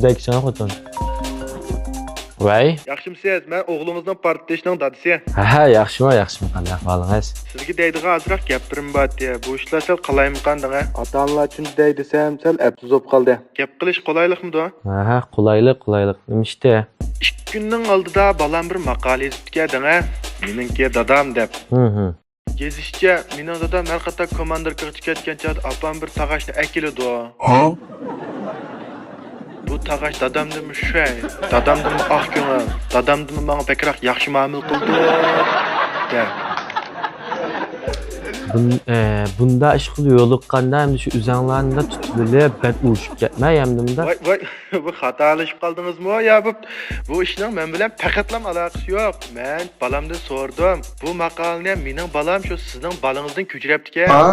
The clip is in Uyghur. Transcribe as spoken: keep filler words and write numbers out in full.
بەك چىڭ خوتۇن. ۋەي. ياخشىمۇسىز؟ مەن ئوغلىڭىزنىڭ پارتدىشىنىڭ دادىسى. ھە، ياخشىمۇ، ياخشىمۇ، قانداق ئەھۋالىڭىز؟ سىزگە دەيدىغان ئازراق گەپلىرىم بار ئىدى. بۇ ئىشلار سەل قالايمىقان دەڭە. ئاتا-ئانىلار چۈندە دەي دېسەم، سەل ئەپسىز بولۇپ قالدى. گەپ قىلىش قولايلىقمىدۇ؟ ھە، قولايلىق، قولايلىق. نېمە ئىشتە؟ ئىككى كۈننىڭ ئالدىدا بالام بىر ماقالە يېزىپتىكەن دەڭە. مېنىڭكى دادام دەپ. ھىم، ھىم. يېزىشىچە، مېنىڭ دادام ھەر قېتىم كوماندىركىغا كەتكەن چاغدا ئاپام بىر تاغاشنى ئەكېلىدۇ. ھا؟ بۇ تاغاش دادامدىنمۇ شۇ، دادامدىنمۇ ئاق كۆڭۈل، دادامدىنمۇ ماڭا بەكرەك ياخشى مۇئامىلە قىلىدۇ، دەپ. بۇن-، ئە، بۇنداق ئىش قىلىپ يولۇققاندا، ئەمدى شۇ ئۆزەڭلارنى تۇتۇۋېلىپ، بەك ئۇرۇشۇپ كەتمە، ئەمدى مۇنداق. ۋاي، ۋاي، بۇ خاتالىشىپ قالدىڭىزمۇ يا؟ بۇ، بۇ ئىشنىڭ مەن بىلەن پەقەتلەم ئالاقىسى يوق. مەن بالامدىن سورىدىم. بۇ ماقالىنى مېنىڭ بالام شۇ سىزنىڭ بالىڭىزدىن كۆچۈرۈپتىكەن. ھا؟